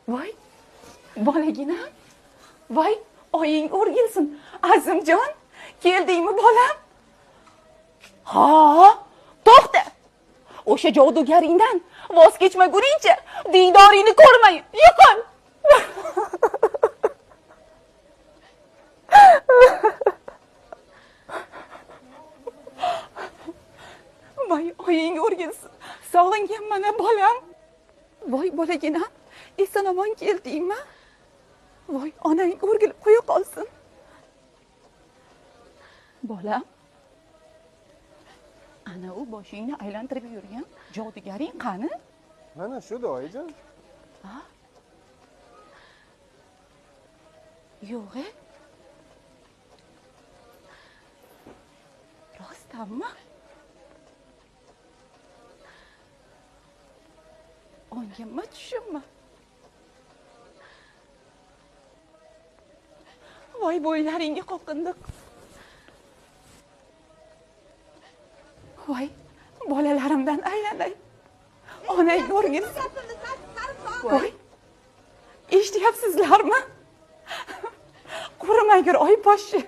Voy, bolaginam. Voy, oying o'rgilsin. Azimjon, keldingmi bolam? Ha, to'xta. O'sha jodugaringdan voz kechmaguningcha diydoringni ko'rmayin. Yo'qol. Voy, oying o'rgilsin. Sog'inganman a bolam. Voy bolaginam, eson omon keldingmi? Voy, onang o'rgilib qo'ya qolsin. Bolam, ana u boshingni aylantirib yurgan jodugaring qani? Mana shu-da, oyijon. Ha? Yo'q-e? Rostdanmi? Ongimmi, tushimmi? Voy, bo'ylaringga qoqindiq. Voy, bolalarimdan aylanay. Onang o'rgilsin. Voy, eshityapsizlarmi? Qurimagur oy poshshi.